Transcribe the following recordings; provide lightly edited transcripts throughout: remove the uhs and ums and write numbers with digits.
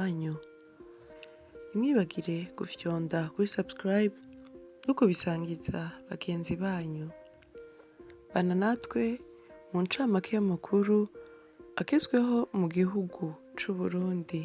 Iwanyu. Ntimwibagire gufyonda kuri subscribe no kubisangiza bagenzi banyu. Bana natwe mu ncamake y'amakuru agezweho mu gihugu c'Uburundi.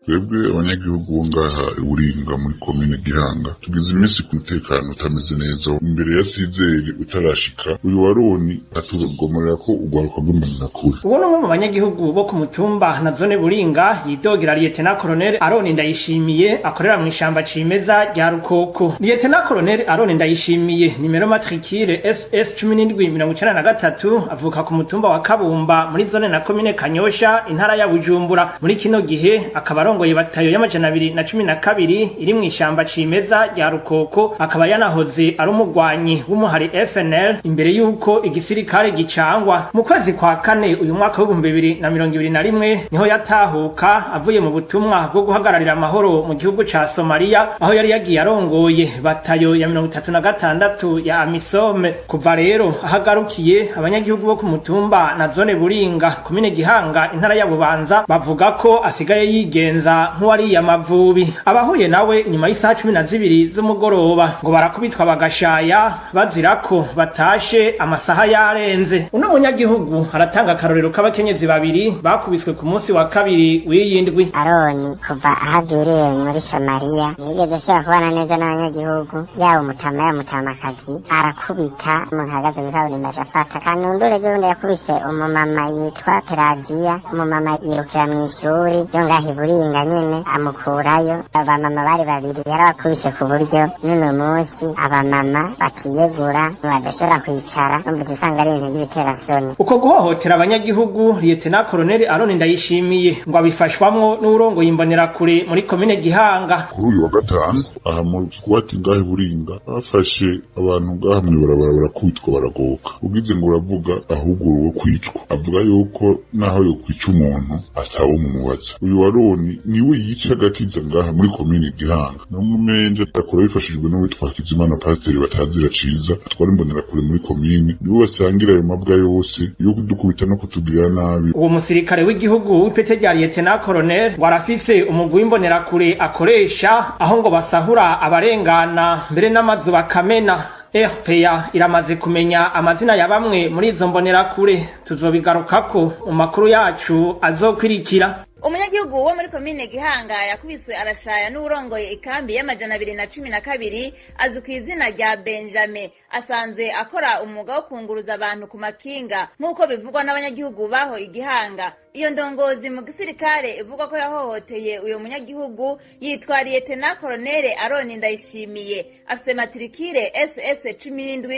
Twebwe abanyagihugu bo ngaha Iburinga muri komine Gihanga tugize iminsi ku mutekano utameze neza. Imbere ya sizeri utarashika, uyu waroni atugomorera ko urwaruka rw'imbonerakure. Uwo ni umwe mu banyagihugu bo ku mutumba na zone Buringa yidogera Lieutenant Colonel Aroni Ndayishimiye akorera mu ishamba cimeza rya Rukoko. Lieutenant Colonel Aroni Ndayishimiye, nimero matricule SS 1793, avuka ku mutumba wa Kabumba muri zone na komine Kanyosha, intara ya Bujumbura. Muri kino gihe akaba arongoye batayo ya 212 iri mu ishamba cimeza rya Rukoko, akaba yanahoze ari umugwanyi w'umuhari FNL imbere y'uko igisirikare gicangwa. Mu kwezi kwa kane uyu mwaka w'2021 niho yatahuka avuye mu butumwa bwo guhagararira amahoro mu gihugu ca Somalia, aho yari yagiye arongoye batayo ya 36 ya AMISOM. Kuva rero ahagarukiye, abanyagihugu bo ku mutumba na zone Buringa, komine Gihanga, intara ya Bubanza, bavuga ko asigaye yigenza nk'uwariye amavubi. Abahuye nawe nyuma y'isaha 12 z'umugoroba ngo barakubitwa bagashaya, bazira ko batashe amasaha yarenze. Uno munyagihugu aratanga akarorero k'abakenyezi babiri bakubiswe ku munsi wa kabiri w'iyi ndwi. Aroni kuva aho aviriye muri Somaliya ntiyigeze ashobora kubana neza n'abanyagihugu, yaba umutama yaba umutamakazi, arakubita. Umuntu ahagaze muri kaburimbo aca afata kanundure. Ejo yakubise umumama yitwa Pelagiya, umumama yirukira mu ishuri ryo ngaho Iburinga nyene, amukurayo. Abamama bari babiri yarabakubise ku buryo n'uno munsi abamama batiyegura, badashobora kwicara. Numva usanga ari ibintu by'ibiterasoni. Uko guhohotera abanyagihugu, Lieutenant Colonel Aroni Ndayishimiye ngo abifashwamwo n'uwurongoye imbonerakure muri komine Gihanga. Kuri uyu wa gatanu, aha mu squat ngaha Iburinga, bafashe abantu ngaha mw'ibarabara, barakubitwa, baragoka. Ugize ngo uravuga, ahubwo uwo kwicwa. Avuga yuko naho yokwica umuntu atawumumubaza. Uyu Waroni niwe yica agakiza ngaha muri komine Gihanga, n'umumenje akora bifashijwe n'uwitwa Hakizimana Pasiteri batazira ciza, atwara imbonerakure muri komine. Nibo basangira ayo mabwa yose yo kudukubita no kutugirira nabi. Uwo musirikare w'igihugu w'ipete rya Lieutenant Colonel ngo arafise umugwi w'imbonerakure akoresha, aho ngo basahura abarengana, mbere n'amazu bakamena. RPA iramaze kumenya amazina ya bamwe muri izo mbonerakure, tuzobigarukako mu makuru yacu azokwirikira. Umunyagihugu wo muri komine Gihanga yakubiswe arashaya n'uwurongoye ikambi ya 212, azwi ku izina rya Benjamin, asanzwe akora umwuga wo kunguruza abantu ku makinga, nk'uko bivugwa n'abanyagihugu baho Igihanga. Iyo ndongozi mu gisirikare ivuga ko yahohoteye uyo munyagihugu yitwa Lieutenant Colonel Aroni Ndayishimiye, afise matricule SS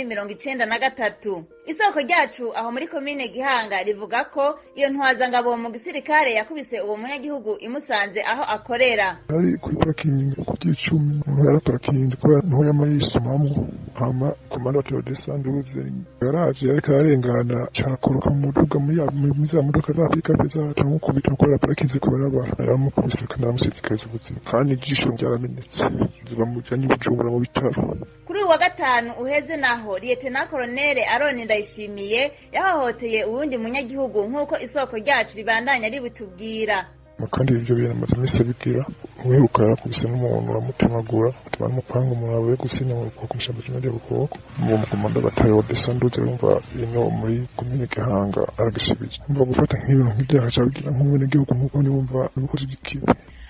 1793. Isoko ryacu aho muri komine Gihanga rivuga ko iyo ntwazangabo mu gisirikare yakubise uwo munyagihugu imusanze aho akorera. Ari kuri parikingi ku by'icumi, umuntu yaraparakinze kubera niho yama yisumamwo. Hama komanda wa desanduze yaraje, yariko ararengana, carakoroka mu muduga muri za modoka za pick-up zacu, amukubita kuko yaraparakinze ku barabara. Yaramukubise kandi aramusizikaza ubuzima, kandi ijisho ryaramenetse, bamujyanye i Bujumbura mu bitaro. Kuri uyu wa gatanu uheze naho, Lieutenant Colonel Aroni Ndayishimiye yahohoteye uwundi munyagihugu, nk'uko isoko ryacu ribandanya ribitubwira. Kandi ibyo bintu amaze iminsi abigira. Uheruka yarakubise n'umuntu, uramutemagura, atuma n'umupanga umuntu avuye gusinya mu rukoko, mw'ishamba kimwe rukoko. Uwo mukomanda batayo wa desanduze, urumva ino muri komine Gihanga aragisubije. Umva, gufata nk'ibintu nk'ibyaha cabigira nk'umwenegihugu, nk'uko niwumva ubukozi bw'ikibi.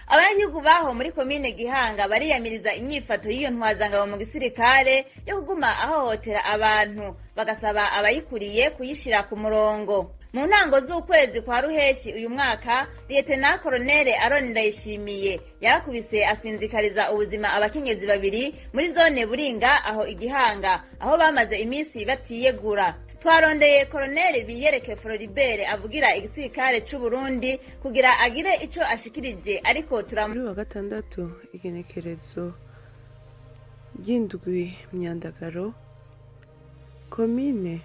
Abanyagihugu baho muri komine Gihanga bariyamiriza inyifato y'iyo ntwazangabo mu gisirikare yo kuguma ahohotera abantu, bagasaba abayikuriye kuyishira ku murongo. Mu ntango z'ukwezi kwa ruheshi uyu mwaka, Lieutenant Colonel Aroni Ndayishimiye yarakubise asinzikariza ubuzima abakenyezi babiri muri zone Buringa aho Igihanga, aho bamaze iminsi batiyegura. Twarondeye Colonel Biyereke Floribert avugira igisirikare c'u Burundi kugira agire ico ashikirije, ariko turam Kuri wa gatandatu, igenekerezo ry'indwi Myandagaro, komine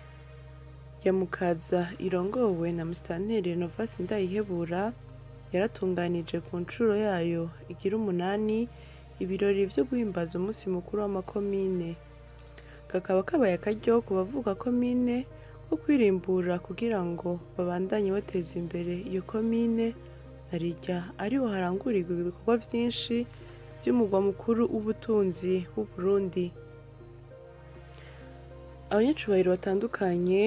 ya Mukaza irongowe na Musitanteri Renovasi Ndayihebura yaratunganije ku nshuro yayo igira umunani ibirori vyo guhimbaza umunsi mukuru w'amakomine. Kakaba kabaye akaryo ku bavuka komine ko kwirimbura kugira ngo babandanye bateza imbere iyo komine. Narirya ariho harangurirwa ibikorwa vyinshi vy'umugwa mukuru w'ubutunzi w'Uburundi. Abanyacubahiro batandukanye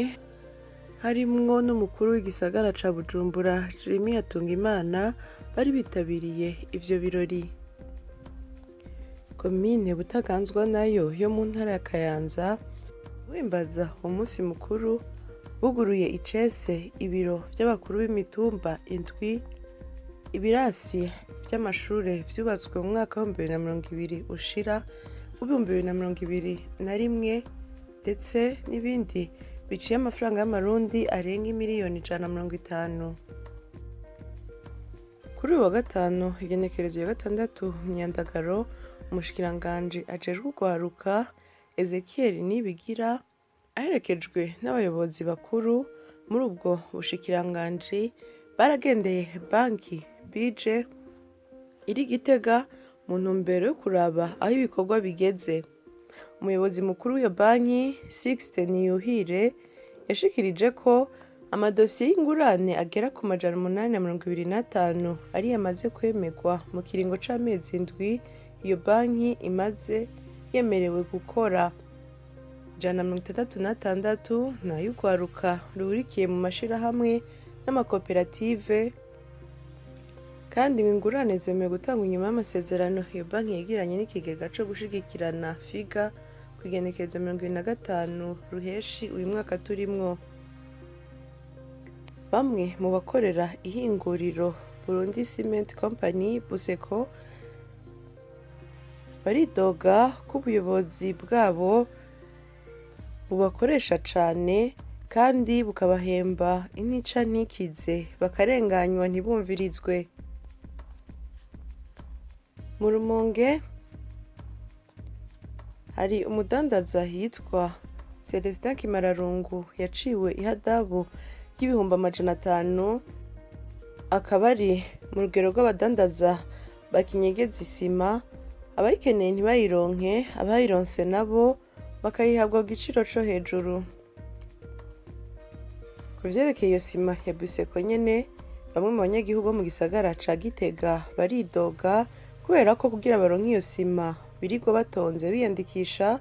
harimwo n'umukuru w'igisagara ca Bujumbura Jimmy Hatungimana bari bitabiriye ivyo birori. Komine Butaganzwa nayo yo mu ntara ya Kayanza guhimbaza umunsi mukuru buguruye icese ibiro vy'abakuru b'imitumba indwi, ibirasi vy'amashure vyubatswe mu mwaka w'2020 ushira w'2021 ndetse n'ibindi biciye amafaranga y'amarundi arenga imiliyoni 150. Kuri uyu wa gatanu igenekerezo ya 6 Myandagaro, umushikiranganji ajejwe urwaruka Ezekiel Nibigira aherekejwe n'abayobozi bakuru muri ubwo bushikiranganji baragendeye banki bije iri Gitega mu ntumbero yo kuraba aho ibikorwa bigeze. Umuyobozi mukuru w'iyo banki Sixte Niyuhire yashikirije ko amadosiye y'ingurane agera ku 825 ariyo amaze kwemerwa mu kiringo c'amezi 7 iyo banki imaze yemerewe gukora. 166 n'ay'urwaruka ruhurikiye mu mashirahamwe n'amakoperative, kandi ngo ingurane zemewe gutangwa inyuma y'amasezerano iyo banki yagiranye n'ikigega co gushigikirana FIGA ku igenekerezo 25 Ruheshi uyu mwaka turimwo. Bamwe mu bakorera ihinguriro Burundi Cement Company Buseko baridoga ko ubuyobozi bwabo bubakoresha cane kandi bukabahemba intica ntikize, bakarenganywa ntibumvirizwe. Mu Rumonge hari umudandaza yitwa Celestin Kimararungu yaciwe ihadabu y'500,000, akaba ari mu rugero rw'abadandaza bakinyegeza isima, abayikeneye ntibayironke, abayironse nabo bakayihabwa ku giciro co hejuru. Ku vyerekeye iyo sima ya Buseko nyene, bamwe mu banyagihugu bo mu gisagara ca Gitega baridoga kubera ko kugira baronke iyo sima birirwa batonze biyandikisha,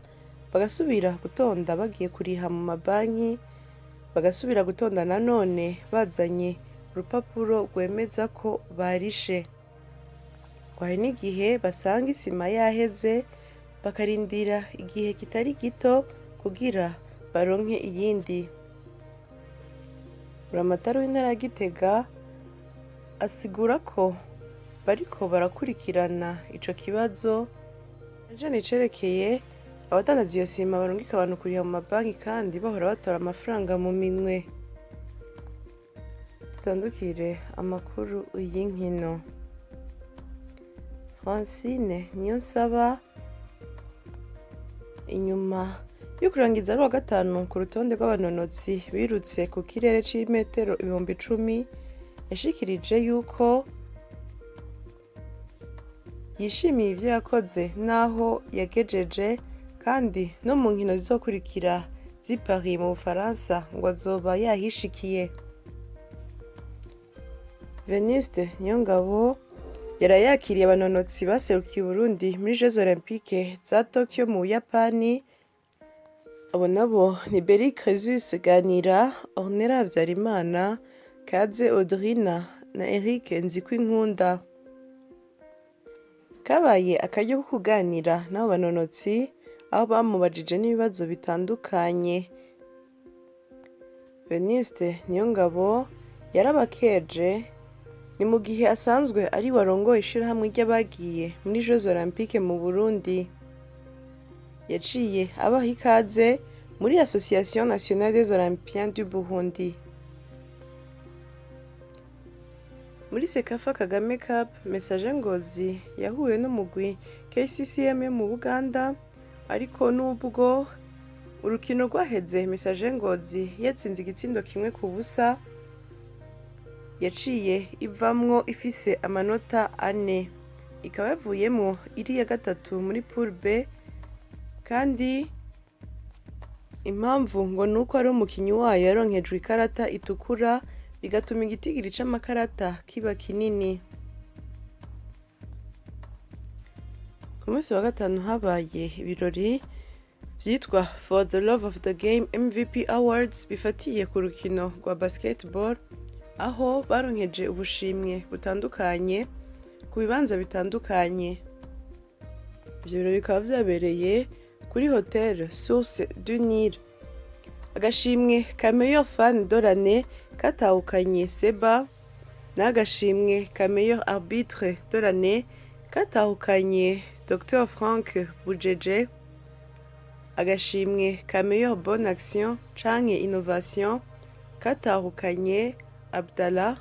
bagasubira gutonda bagiye kuriha mu mabanki, bagasubira gutonda nanone bazanye urupapuro rwemeza ko barishe. Ngo hari n'igihe basanga isima yaheze bakarindira igihe kitari gito kugira baronke iyindi. Buramatari w'intara ya Gitega asigura ko bariko barakurikirana ico kibazo cane icerekeye abadandaza iyo sima barungika abantu kuriha mu mabanki kandi bahora batora amafaranga mu minwe. Dutandukire amakuru y'inkino. Francine Niyonsaba inyuma yo kurangiza ari uwa gatanu ku rutonde rw'abanonotsi birutse ku kirere c'imetero 10,000, yashikirije yuko yishimiye ivyo yakoze n'aho yagejeje, kandi no mu nkino zizokurikira z'i Paris mu Bufaransa ngo azoba yahishikiye. Venuste Niyongabo yaraye yakiriye abanonotsi baserukiye Uburundi muri Jeux Olympiques za Tokyo mu Buyapani. Abo nabo ni Beri Cresus Ganira, Ornella Havyarimana, Kaze Audrina na Eric Nzikwinkunda. Kabaye akaryo ko kuganira n'abo banonotsi, aho bamubajije n'ibibazo bitandukanye. Venuste Niyongabo yarabakeje, ni mu gihe asanzwe ari warongoye ishirahamwe ry'abagiye muri Jeux Olympiques mu Burundi. Yaciye abaha ikaze muri Association Nationale des Olympiens du Burundi. Muri Sekafa Kagame Cup, Messager Ngozi yahuye n'umugwi KCCM yo mu Buganda, ariko nubwo urukino rwaheze Messager Ngozi yatsinze igitsindo 1-0, yaciye ivamwo ifise amanota 4, ikaba yavuyemwo iri ya 3 muri Poule B, kandi impamvu ngo nuko ari umukinyi wayo yaronkejwe ikarata itukura bigatuma igitigiri c'amakarata kiba kinini. Ku munsi wa gatanu habaye ibirori vyitwa For the Love of the Game MVP Awards bifatiye ku rukino rwa basketball, aho baronkeje ubushimwe butandukanye ku bibanza bitandukanye. Ivyo birori bikaba vyabereye kuri Hotel Source du Nil. Agashimwe ka Meilleur Fan de l'année katahukanye Seba, n'agashimwe ka Meilleur Arbitre de l'année katahukanye Dr Frank Bujeje. Agashimwe ka Meilleure Bonne Action canke Innovation katahukanye Abdallah.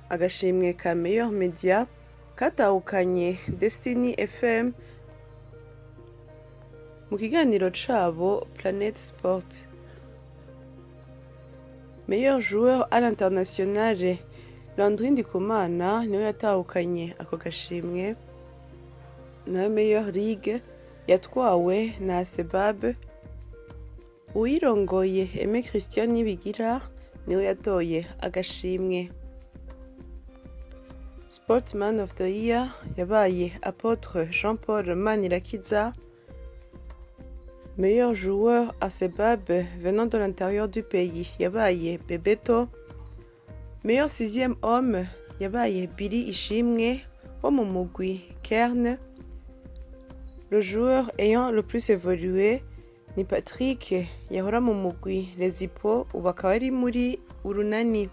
Agashimwe ka Meilleur Media katahukanye Destiny FM mu kiganiro cabo Planet Sport. Meilleur joueur à l'international, Landry Ndikumana niwe yatahukanye ako gashimwe. Nayo Meilleure Ligue yatwawe na Sebab, uwirongoye Aime Christian Nibigira niwe yatoye agashimwe. Sportsman of the Year yabaye Apôtre Jean Paul Manirakiza. Meilleur joueur ASEBAB venant de l'intérieur du pays yabaye Bebeto. Meilleur sixième homme yabaye Billy Ishimwe wo mu mugwi Kern. Le joueur ayant le plus évolué ni Patrick yahora mu mugwi Les Hippos, ubu akaba ari muri Urunani.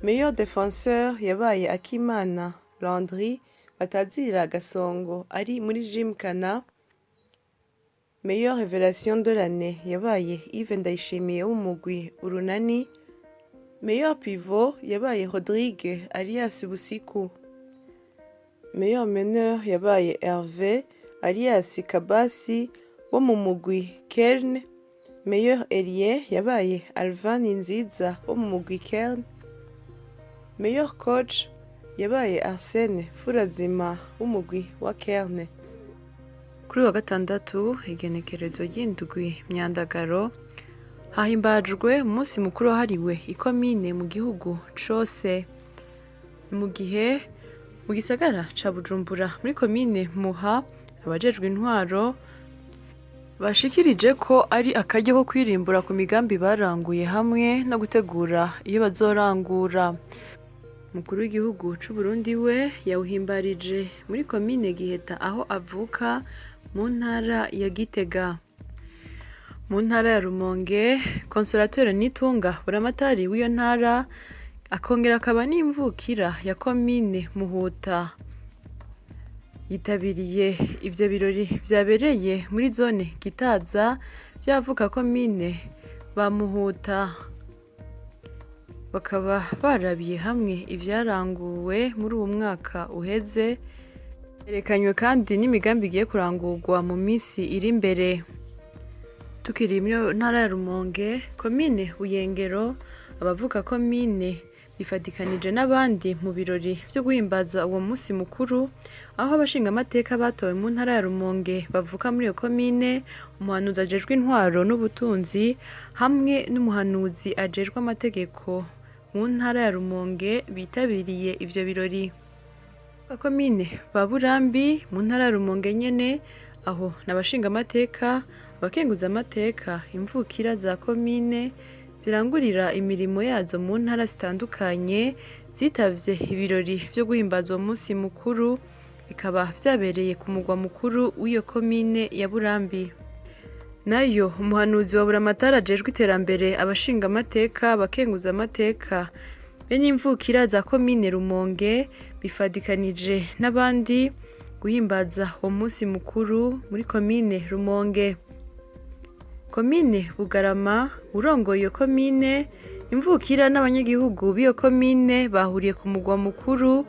Meilleur défenseur yabaye Akimana Landry batazira Gasongo ari muri Gymkhana. Meilleure révélation de l'année yabaye Yves Ndayishimiye w'umugwi Urunani. Meilleur pivot yabaye Rodrigue alias Busiku. Meilleur meneur yabaye Hervé alias Kabasi wo mu mugwi Kern. Meilleur ailier yabaye Alvin Ninziza wo mu mugwi Kern. Meilleur coach yabaye Arsène Furazima w'umugwi wa Kern. Kuri wa gatandatu igenekerezo ry'indwi Myandagaro hahimbajwe umunsi mukuru wahariwe ikomine mu gihugu cose. Ni mu gihe mu gisagara ca Bujumbura muri komine Muha abajejwe intwaro bashikirije ko ari akaryo ko kwirimbura ku migambi baranguye hamwe no gutegura iyo bazorangura. Umukuru w'igihugu c'u Burundi we yawuhimbarije muri komine Giheta aho avuka mu ntara ya Gitega. Mu ntara ya Rumonge, Consolateur Nitunga, buramatari w'iyo ntara akongera akaba n'imvukira ya komine Muhuta, yitabiriye ivyo birori vyabereye muri zone Gitaza vy'abavuka komine ba Muhuta, bakaba barabiye hamwe ivyaranguwe muri uwu mwaka uheze, herekanywe kandi n'imigambi igiye kurangurwa mu misi iri imbere. Tukiri muri ntara ya Rumonge, komine Buyengero, abavuka komine bifadikanije n'abandi mu birori vyo guhimbaza uwo musi mukuru, aho abashingamateka batowe mu ntara ya Rumonge bavuka muri iyo komine, umuhanuzi ajejwe intwaro n'ubutunzi hamwe n'umuhanuzi ajejwe amategeko mu ntara ya Rumonge bitabiriye ivyo birori. Komine ba Burambi mu ntara ya Rumonge nyene, aho n'abashingamateka, abakenguzamateka, imvukira za komine zirangurira imirimo yazo mu ntara zitandukanye zitavye ibirori vyo guhimbaza uwo musi mukuru, bikaba vyabereye ku mugwa mukuru w'iyo komine ya Burambi. Nayo umuhanuzi wa Buramatari ajejwe iterambere, abashingamateka, abakenguzamateka be n'imvukira za komine Rumonge bifadikanije n'abandi guhimbaza uwo musi mukuru muri komine Rumonge. Komine Bugarama, urongoye iyo komine, imvukira n'abanyagihugu b'iyo komine bahuriye ku mugwa mukuru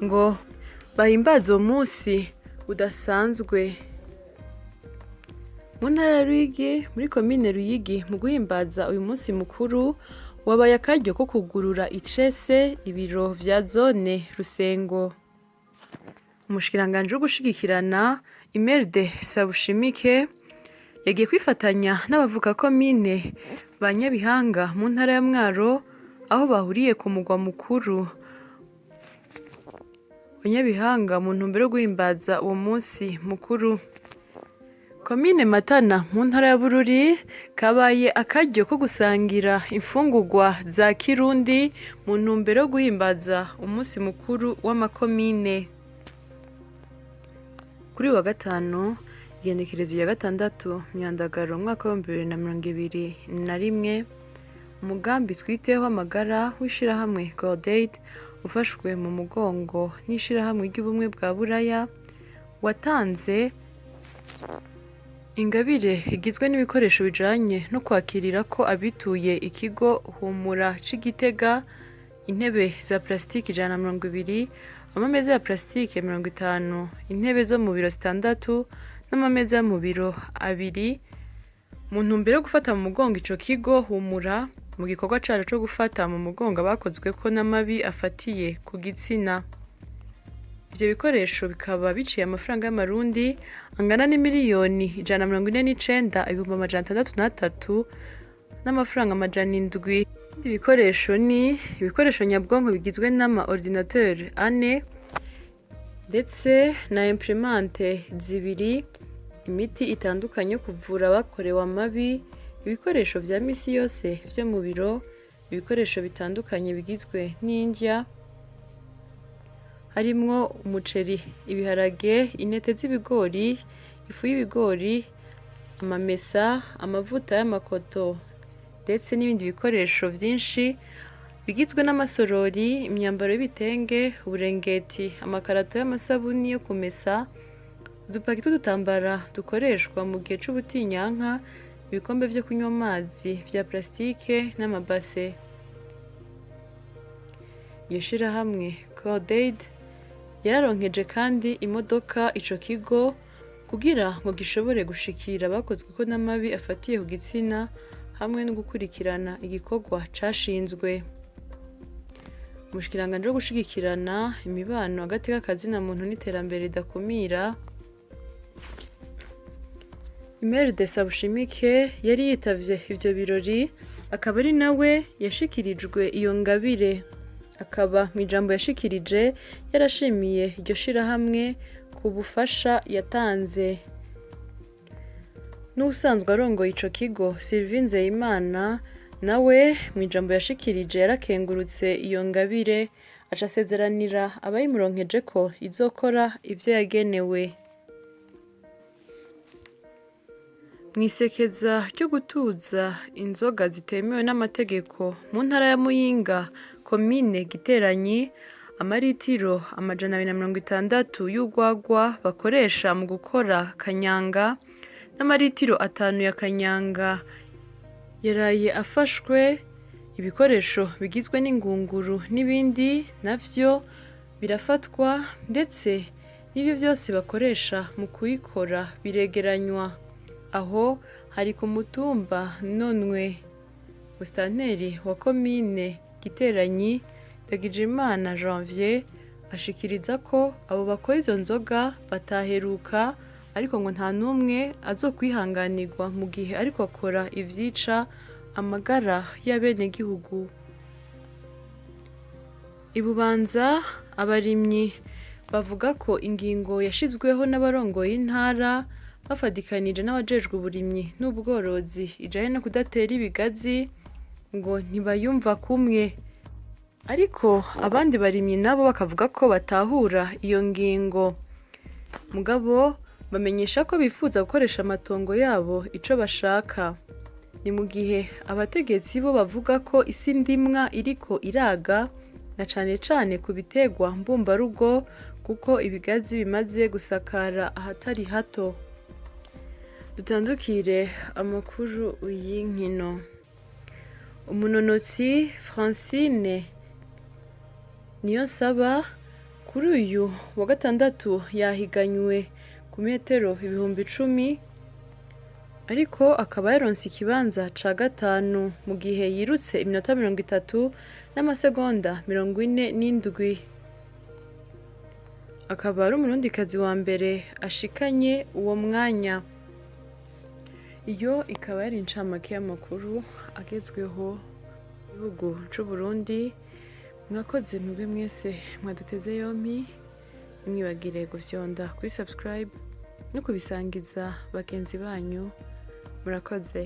ngo bahimbaze uwo musi udasanzwe. Mu ntara ya Ruyigi, muri komine Ruyigi, mu guhimbaza uyu musi mukuru wabaye akaryo ko kugurura icese ibiro vya zone Rusengo. Umushikiranganji wo gushigikirana Imelde Sabushimike yagiye kwifatanya n'abavuka komine ba Nyabihanga mu ntara ya Mwaro aho bahuriye ku mugwa mukuru wa Nyabihanga mu ntumbero yo guhimbaza uwo munsi mukuru. Komine Matana mu ntara ya Bururi kabaye akaryo ko gusangira imfungurwa za Kirundi mu ntumbero yo guhimbaza umunsi mukuru w'amakomine. Kuri uyu wa gatanu, igenekerezo rya 6 Myandagaro umwaka w'2021, umugambi Twiteho amagara w'ishirahamwe Cordaid ufashwe mu mugongo n'ishirahamwe ry'ubumwe bwa Buraya watanze ingabire igizwe n'ibikoresho bijanye no kwakirirako abituye ikigo Humura c'i Gitega, intebe za parasitike 120, amameza ya parasitike 50, intebe zo mu biro 6 n'amameza yo mu biro 2, mu ntumbero yo gufata mu mugongo ico kigo Humura mu gikorwa caco co gufata mu mugongo abakozweko n'amabi afatiye ku gitsina. Ivyo bikoresho bikaba biciye amafaranga y'amarundi angana n'imiliyoni 149,603 n'amafaranga 700. Ibindi bikoresho ni ibikoresho nyabwonko bigizwe n'ama ordinateur 4 ndetse na imprimante 2, imiti itandukanye yo kuvura abakorewe amabi, ibikoresho vya misi yose vyo mu biro, ibikoresho bitandukanye bigizwe n'indya harimwo umuceri, ibiharage, intete z'ibigori, ifu y'ibigori, amamesa, amavuta y'amakoto ndetse n'ibindi bikoresho vyinshi bigizwe n'amasorori, imyambaro y'ibitenge, uburengeti, amakarato y'amasabuni yo kumesa, udupaki tw'udutambara dukoreshwa mu gihe c'ubutinyanka, ibikombe vyo kunywa amazi vya parasitike n'amabase. Iyo shirahamwe Cordaid yararonkeje kandi imodoka ico kigo kugira ngo gishobore gushikira abakozweko n'amabi afatiye ku gitsina hamwe no gukurikirana igikorwa cashinzwe. Umushikiranganji wo gushigikirana imibano, agateka kazina muntu n'iterambere ridakumira, Imelda Sabushimike, yari yitavye ivyo birori, akaba ari nawe yashikirijwe iyo ngabire. Akaba mw'ijambo yashikirije yarashimiye iryo shirahamwe ku bufasha yatanze. N'uwusanzwe arongoye ico kigo, Sylvie Nzeyimana, nawe mw'ijambo yashikirije yarakengurutse iyo ngabire, aca asezeranira abayimuronkeje ko izokora ivyo yagenewe. Mw'isekeza ryo gutuza inzoga zitemewe n'amategeko mu ntara ya Muyinga, komine Giteranyi, amaritiro 260 y'urwagwa bakoresha mu gukora kanyanga n'amaritiro 5 ya kanyanga yaraye afashwe. Ibikoresho bigizwe n'ingunguru n'ibindi navyo birafatwa, ndetse n'ivyo vyose bakoresha mu kuyikora biregeranywa. Aho hari ku mutumba Nonwe. Musitanteri wa komine Giteranyi, Ndagijimana Janvier, ashikiriza ko abo bakora izo nzoga bataheruka, ariko ngo nta n'umwe azokwihanganirwa mu gihe ariko akora ivyica amagara y'abenegihugu. I Bubanza abarimyi bavuga ko ingingo yashizweho n'abarongoye intara bafadikanije n'abajejwe uburimyi n'ubworozi ijanye no kudatera ibigazi ngo ntibayumva kumwe. Ariko abandi barimyi nabo bakavuga ko batahura iyo ngingo. Mugabo bamenyesha ko bifuza gukoresha amatongo yabo ico bashaka. Ni mu gihe abategetsi bo bavuga ko isi ndimwa iriko iraga, na cane cane ku biterwa mbumbarugo, kuko ibigazi bimaze gusakara ahatari hato. Dutandukire amakuru y'inkino. Umunonotsi Francine Niyonsaba kuri uyu wa gatandatu yahiganywe ku metero 10,000, ariko akaba yaronse ikibanza ca 5 mu gihe yirutse iminota 30 n'amasegonda 47. Akaba ari umurundikazi wa mbere ashikanye uwo mwanya. Iyo ikaba yari incamake y'amakuru agezweho. Gihugu c'Uburundi. Mwakoze mwebwe mwese mwaduteze yompi. Ntimwibagire gufyonda kuri subscribe no kubisangiza bagenzi banyu. Murakoze.